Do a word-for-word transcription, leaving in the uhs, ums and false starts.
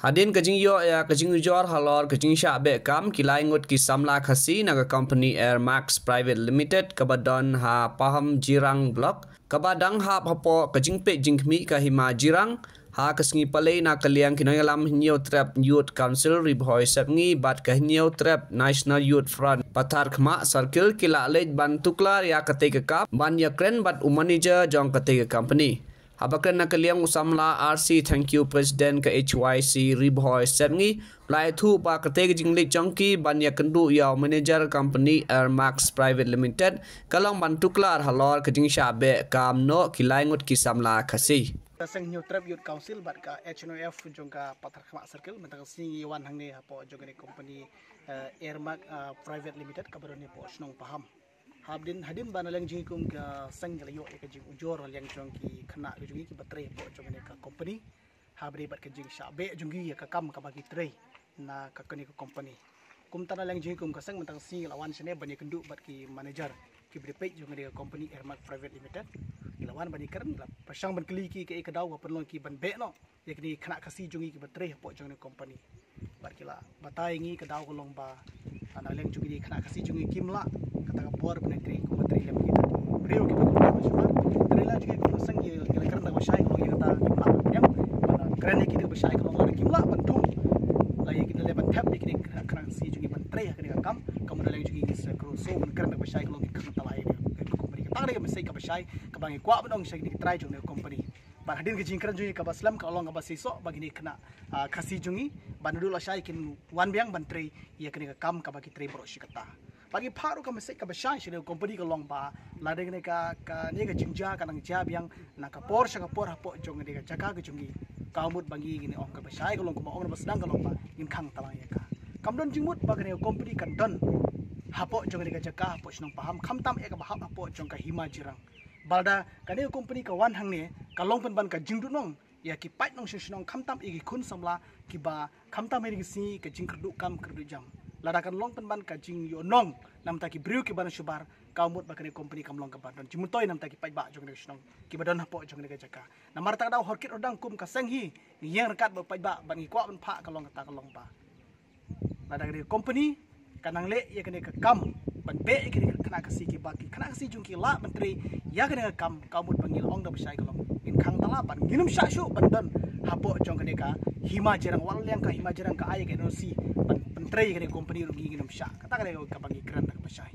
Hadien ka jingïoh ïa ka jingujor halor ka jingshah beh kam, ki lai ngut ki samla Khasi na ka company Air Max Private Limited kaba don ha Paham Jirang Block, kaba dang hap hapoh ka jingpeit jingkhmih ka Hima Jirang, ha ka sngi Palei na ka liang ki nongïalam Hynñiewtrep Youth Council Ri Bhoi Sepngi bad ka Hynñiewtrep National Youth Front Patharkhmah Circle ki la leit ban tuklar ïa katei ka kam ban ïakren bad u manager jong katei ka company. Haba kren na ka liang u samla R C Thangkhiew, President ka H Y C Ri Bhoi Sepngi, u la ïathuh ba katei ka jingleit jong ki ban ïakynduh ïa u manager company Air Max Private Limited ka long ban tuklar halor ka jingshah beh kam noh ki lai ngut ki samla Khasi. Ka seng Hynñiewtrep Youth Council bad ka H N Y F jong ka Patharkhmah Circle mynta ka sngi ngi wan hangne hapoh jong kane company, eh, Air Max, eh, Private Limited kaba don hapoh shnong Paham. Hadien, hadien ba na liang jong ngi kum ka seng ngi la ïoh ïa ka jingujor na liang jong ki khynnah ka jong ngi kiba trei hapoh jong kane ka company. Haba ïadei bad ka jingshah beh jong ngi ïa ka kam kaba ki trei na ka kane ka company. Kumta na liang jong ngi kum ka seng mynta ka sngi ngi la wan shane ban ïakynduh bad ki manager kiba dei peit jong kane ka company Air Max Private Limited. Ngi la wan ban ïakren, ngi la pyrshang ban kylli ki kaei ka daw ka pynlong ki ban beh noh ïa kine ki khynnah Khasi jong ngi kiba trei hapoh jong kane ka company. Bad ki la batai ïa ngi ka daw ka long ba, ah, na liang jong kine ki khynnah Khasi jong ngi kim lah kata ka por ban trei kum ban trei lem ki briew kiba kim lah ban sumar. Te na liang jong ngi kum ka seng ngi la kren da kaba shai ka long ïa kata kim lah ban ïeng. Ban kren ïa kine kaba shai ka long lada kim lah ban thung, la ïa kine leh ban thep ïa kine ki khynnah Khasi jong ngi ban trei ha kane ka kam. Ka mut na liang jong ngi ngi sa kyrkhu ban kren da kaba shai ka long ki khang tala ïa kane ka company. Kata ka dei ka message kaba shai kaba ngi kwah ban ong sha kine ki trai jong kane ka company. Bad hadien ka jingkren jong ngi kaba slem ka long kaba seisoh ba kine ki khynnah, ah, Khasi jong ngi ba naduh lashai kin wan biang ban trei ïa kane ka kam kaba ki trei baroh shi katta. Bad ngi phah ruh ka message kaba shai sha kane ka company ka long ba lada kane ka, kane ka jingjia ka nang jia biang na ka por sha ka por hapoh jong kane ka jaka ka jong ngi, ka mut ba ngi, ngi ong kaba shai ka long kumba ong naba sdang ka long ba ngin khang tala ïa ka. Kam don jingmut ba kane ka company kan don hapoh jong kane ka jaka hapoh shnong Paham, khamtam eh kaba hap hapoh jong ka Hima Jirang. Ba lada kane ka company ka wan hangne ka long pynban ka jingduhnong ïa ki paid nongshong shnong khamtam ïa ki khun samla kiba khamtam ha kine ki sngi ka jingkyrduh kam kyrduh jam. Lada kan long pynban ka jingïohnong na bynta ki briew kiba na shubar, ka mut ba kane ka company kam long kaba don jingmyntoi na bynta ki paidbah jong kane ka shnong kiba don hapoh jong kane ka jaka. Namar kata ka daw hor kit hor dang kum ka seng hi ngi ïeng ryngkat bad u paidbah bad ngi kwah ban phah ka long kata ka long ba lada kane ka company ka nang leh ïa kane ka kam ban beh ïa kine ki khynnah Khasi kiba ki khynnah Khasi jong ki lah ban trei ïa kane ka kam, ka mut ba ngi la ong da ba shai ka long ngin khang tala bad ngin ym shah shuh ban don hapoh jong kane ka Hima Jirang, wat la liang ka Hima Jirang ka ai ïa ka N O C ban, ban trei ïa kane ka company ruh ngi ngin ym shah. Kata ka dei kaba ngi kren da kaba shai.